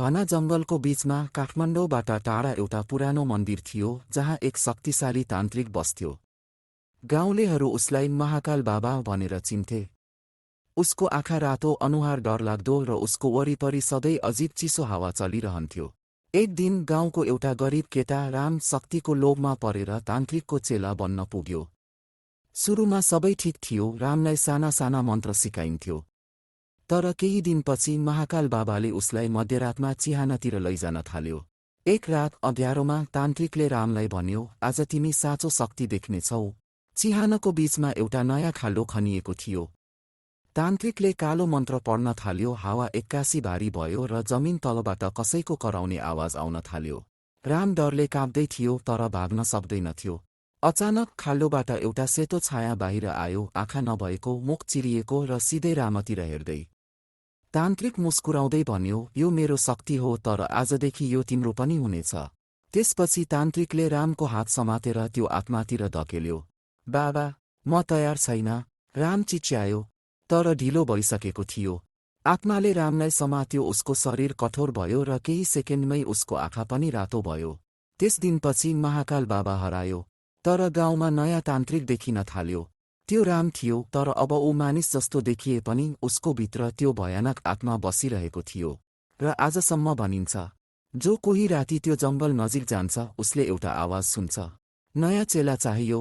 घना जंगलको बीचमा काठमाडौँबाट टाढा एउटा पुरानो मन्दिर थियो जहाँ एक शक्तिशाली तान्त्रिक बस्थ्यो। गाउँलेहरू उसलाई महाकाल बाबा भनेर चिन्थे। उसको आँखा रातो, अनुहार डरलाग्दो र उसको वरिपरि सधैँ अजीब चिसो हावा चलिरहन्थ्यो। एक दिन गाउँको एउटा गरिब केटा राम शक्तिको लोभमा परेर तान्त्रिकको चेला बन्न पुग्यो। सुरुमा सबै ठिक थियो, रामलाई साना साना मन्त्र सिकाइन्थ्यो। तर केही दिनपछि महाकाल बाबाले उसलाई मध्यरातमा चिहानतिर लैजान थाल्यो। एक रात अँध्यारोमा तान्त्रिकले रामलाई भन्यो, आज तिमी साँचो शक्ति देख्नेछौ। चिहानको बीचमा एउटा नयाँ खाल्डो खनिएको थियो। तान्त्रिकले कालो मन्त्र पढ्न थाल्यो। हावा एक्कासी भारी भयो र जमिन तलबाट कसैको कराउने आवाज आउन थाल्यो। राम डरले काँप्दै थियो तर भाग्न सक्दैनथ्यो। अचानक खाल्डोबाट एउटा सेतो छाया बाहिर आयो, आँखा नभएको, मुख चिरिएको र सिधै रामतिर हेर्दै। तान्त्रिक मुस्कुराउँदै भन्यो, यो मेरो शक्ति हो, तर आजदेखि यो तिम्रो पनि हुनेछ। त्यसपछि तान्त्रिकले रामको हात समातेर त्यो आत्मातिर धकेल्यो। बाबा, म तयार छैन, राम चिच्यायो। तर ढिलो भइसकेको थियो। आत्माले रामलाई समात्यो, उसको शरीर कठोर भयो र केही सेकेन्डमै उसको आँखा पनि रातो भयो। त्यस दिनपछि महाकाल बाबा हरायो। तर गाउँमा नयाँ तान्त्रिक देखिन थाल्यो। त्यो राम थियो, तर अब ऊ मानिस जस्तो देखिए पनि उसको भित्र त्यो भयानक आत्मा बसिरहेको थियो। र आजसम्म भनिन्छ, जो कोही राति त्यो जङ्गल नजिक जान्छ उसले एउटा आवाज सुन्छ। नयाँ चेला चाहियो।